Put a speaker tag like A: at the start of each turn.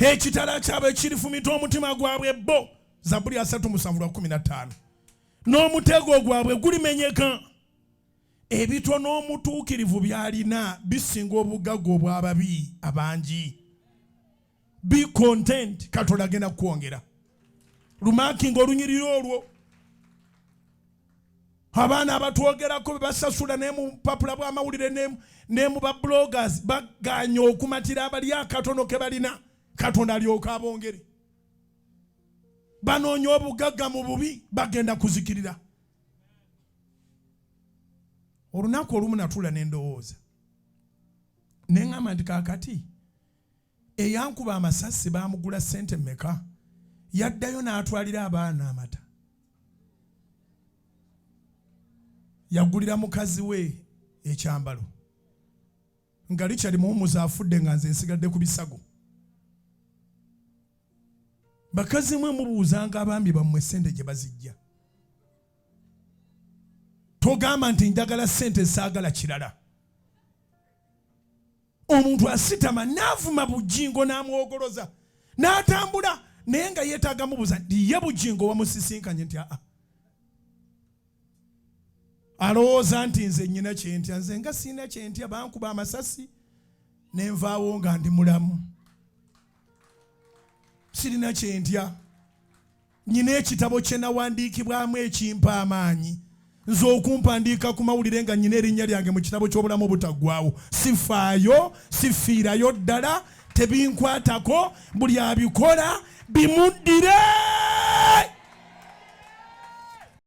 A: Ekitala kyabwe kirifumita omutima gwabwe bo. Zabbuli 37:15. N'omutego gwabwe gulimenyeka. Ebitono omutuukirivu by'alina bisinga obugagga obw'ababi abangi. Be content, Katonda agenda kukwongera. Lumakinga olunyiriri olwo. Abaana abatwogerako be basasula ne mu bupapula bw'amawulire ne mu ba bloggers baganye okumatira abali akatono ke balina, Katonda alyoke abongere. Banoonya obugagga mu bubi, bagenda kuzikirira. Olunaku olumu natuula ne ndowooza ne ŋŋamba nti kaakati eyankuba amasasi baamugula ssente mmeka? Yaddayo n'atwalira abaana amata, yagulira mukazi we ekyambalo, nga Richard Muhumuza afudde nga nze nsigadde ku bisago. Bakazi mwe mubuuzanga abaami bammwe ssente gye bazijja. Togamba nti njagala ssente, saagala kirala. Omuntu asitama n'avuma Bujingo n'amwogoloza n'atambula, naye nga yeetaaga mubuuza nti ye Bujingo wamusisinkanye nti aa, alowooza nti nze nnyina kyentya. Nze nga sirina kyentya, bankuba amasasi ne nvaawo nga ndi mulamu, sirina kyentya. Nnyina ekitabo kye nawandiikibwamu ekimpa amaanyi. Nze okumpandiika ku mawulire nga nnyina erinnya lyange mu kitabo ky'obulamu obutaggwaawo, sifaayo, sifiirayo ddala, tebinkwatako. Buli abikola bimuddire.